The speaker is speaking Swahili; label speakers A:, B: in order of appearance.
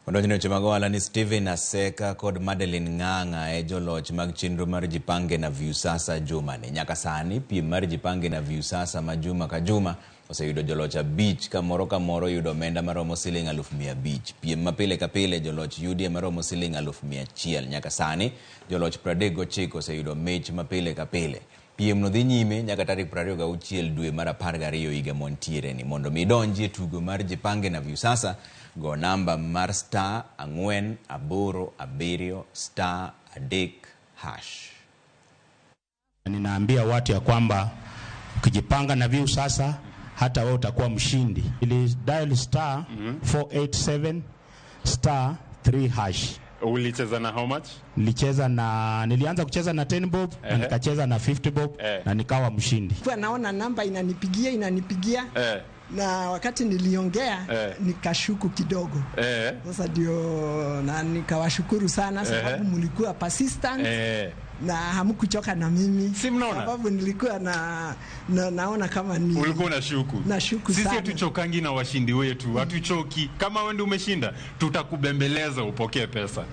A: Odonjne weche mag ohala ni Steven Aseka kod Madeline Ng'ang'a e joloch mag chenro mar Jipange na Viusasa jumani. Nyaka sani, piem mar Jipange na Viusasa ma juma ka juma oseyudo joloch 5 ka moro ka moro yudo omenda maromo siling 500,000. Piem ma pile ka pile joloch yudie maromo siling 100,000. Nyaka sani, joloch 39 oseyudo mich ma pile ka pile. Piemno dhi nyime nyaka tarik 26 dwe mar 12 higa mwantiere ni. Mondo mi idonji e tugo mar Jipange na Viusasa, go namba mar star 4 8 7 star 3 hash.
B: Ninaambia watu ya kwamba ukijipanga na Viusasa hata wewe utakuwa mshindi. Ili dial star 487 star 3 hash.
C: Ulicheza na how much?
B: Nilianza kucheza na 10 bob na nikacheza na 50 bob na nikawa mshindi.
D: Kwa naona namba inanipigia. Na wakati niliongea, nikashuku kidogo. Sasa ndio na nikawashukuru sana sababu mlikuwa persistent. Na hamkuchoka na mimi.
C: Si mnaona?
D: Sababu nilikuwa naona kama ni
C: ulikuwa unashuku.
D: Nashuku
C: Sisi
D: sana.
C: Hatuchokangi na washindi wetu, hatuchoki. Kama wewe ndio umeshinda, tutakubembeleza upokee pesa.